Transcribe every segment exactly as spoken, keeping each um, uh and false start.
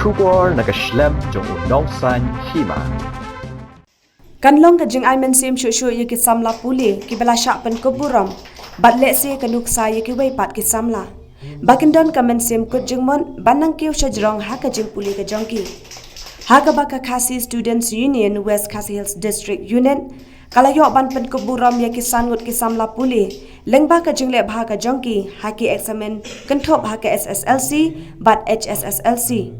Khubor na ka shlem jong u nongsan hima. Kan long ka jingai mynsiem shuh shuh ïa ki samla pule kiba la shah pynkup burom bad lehse ka nuksa ïa kiwei pat ki samla ba kin don ka mynsiem kut jingmut ban nang kiew shajrong ha ka jingpule ka jong ki. Ha kaba ka Khasi Students Union West Khasi Hills District Unit ka la ïoh ban pynkup burom ïa ki san ngut ki samla pule lyngba ka jingleh bha ka jong ki ha ki eksamin kynthup ha ka S S L C bad H S S L C.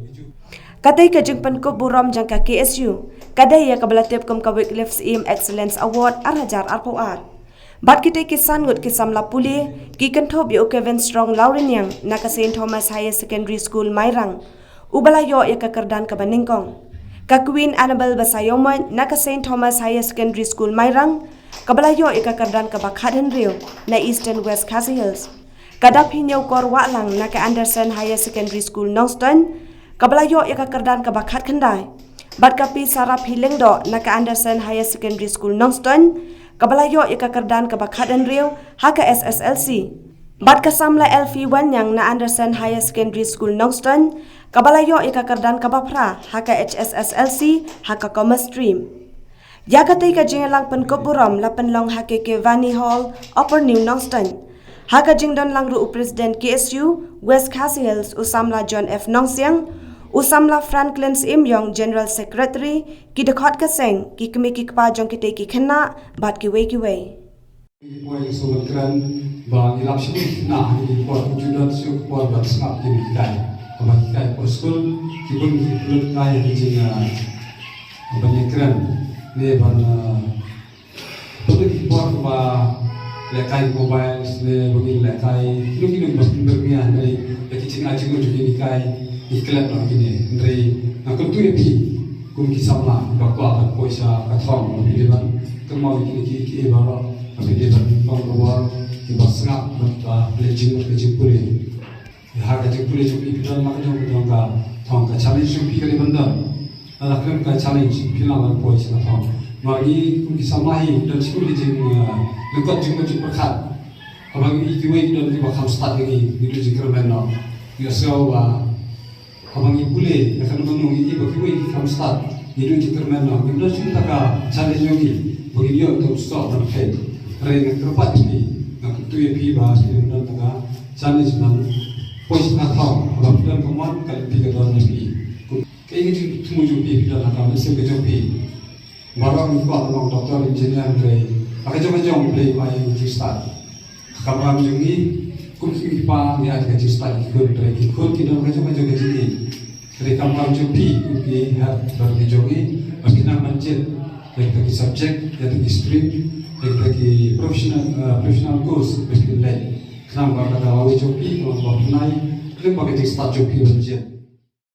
Katei ka jingpynkup burom jong ka K S U ka dei ïa kaba la tip kum ka Wycliffe Syiem Excellence Award ar hajar arphew ar. Bad kitei ki san ngut ki samla pule ki kynthup ïa u Kevin Strong Lawriniang na ka Saint Thomas Higher Secondary School Mairang, uba la ïoh ïa ka kyrdan kaba nyngkong. Ka Queen Annabel Basaiawmoit na ka Saint Thomas Higher Secondary School Mairang, kaba la ïoh ïa ka kyrdan kaba khathynriew na Eastern West Khasi Hills. Ka Daphinniewkor Wahlang na ka Anderson Higher Secondary School Nongstoiñ, kaba la ïoh ïa ka kyrdan kaba khatkhyndai. Bad ka Pi Saraphi Lyngdoh na ka Anderson Higher Secondary School Nongstoiñ, kaba la ïoh ïa ka kyrdan kaba khathynriew ha ka S S L C. Bad ka samla Elfie Wanniang na Anderson Higher Secondary School Nongstoiñ, kaba la ïoh ïa ka kyrdan kaba phra ha ka H S S L C ha ka Commerce Stream. Ïa katei ka jingïalang pynkup burom la pynlong ha K K Vani Hall, Upper New Nongstoiñ. Ha ka jingdon lang ruh u President K S U West Khasi Hills u samla John F Nongsiang, u samla Franklin Syiem Ïong General Secretary, ki dkhot ka seng, ki kmie ki kpa jong kitei ki khynnah bad kiwei kiwei. Ngi poi sngewbha kren ba ngi lap shuh ki khynnah ha ki por ki ju don shuh ki por ban sngap ki hikai. Haba hikai por skul ki bun ki pynlut kai ha ki jing, ah, ban ïakren ne ban, ah, pynlut ki por ba lehkai mobile ne ba ngin lehkai kino kino ba pynlut ïa hynrei ïa ki jingai jingmut jong ki hikai ngi klet noh kine hynrei nga kyntu ïa phi kum ki samla ba kwah ban poi sha ka thong ba phi dei ban kynmaw ïa kine ki ki baroh. Ba phi dei ban long reward kiba sngap bad ba phi dei jingmut ka jingpule. Ha ka jingpule jong phi phi don la ka jong ka jong ka thong ka challenge jong phi ka dei ban don. Lada khlem ka challenge phi la ban poi sha ka thong. Namar ngi kum ki samla hi don shu ki jing, eh, lyngkot jingmut jingpyrkhat. Haba ngi kiwei ki don kiba kham stad ïa ngi ngi duh jingkyrmen noh. Ngi sngew ba Haba ngi pule na kano kano ngi ïohi ba kiwei ki kham stad, ngi duh jingkyrmen noh, ngim don shuh kata ka challenge jong ngi ba ngin ïoh ïa ka soh ban phet. Hynrei nga kyrpad ïa phi, nga kyntu ïa phi ba phi dei ban don kata ka challenge ban poi sha ka thong, haba phi don ka mon ka lynti ka don ïa phi. Kaei ka jingthmu jong phi, phi don ha ka mynsiem ka jong phi. Baroh ngi kwah ban long doctor, engineer, hynrei ha ka jong ka jong U Blei u ai ïa ngi jingstad. Ha ka kamram jong ngi kum ki kmie ki kpa ngi ai ka jingstad ïa ki khun, hynrei ki khun ki don ha ka jong ka jong ka jingim. Hynrei ka kamram jong phi kum ki hep bad ki jong ngi ba phi nang ban jied ïa kita ki subject, ïa kita ki stream, ïa kita ki professional, eh, professional course ba phi leit. Khnang ba ka lawei jong phi ka long kaba pynai, khnang ba ka jingstad jong phi ban jied.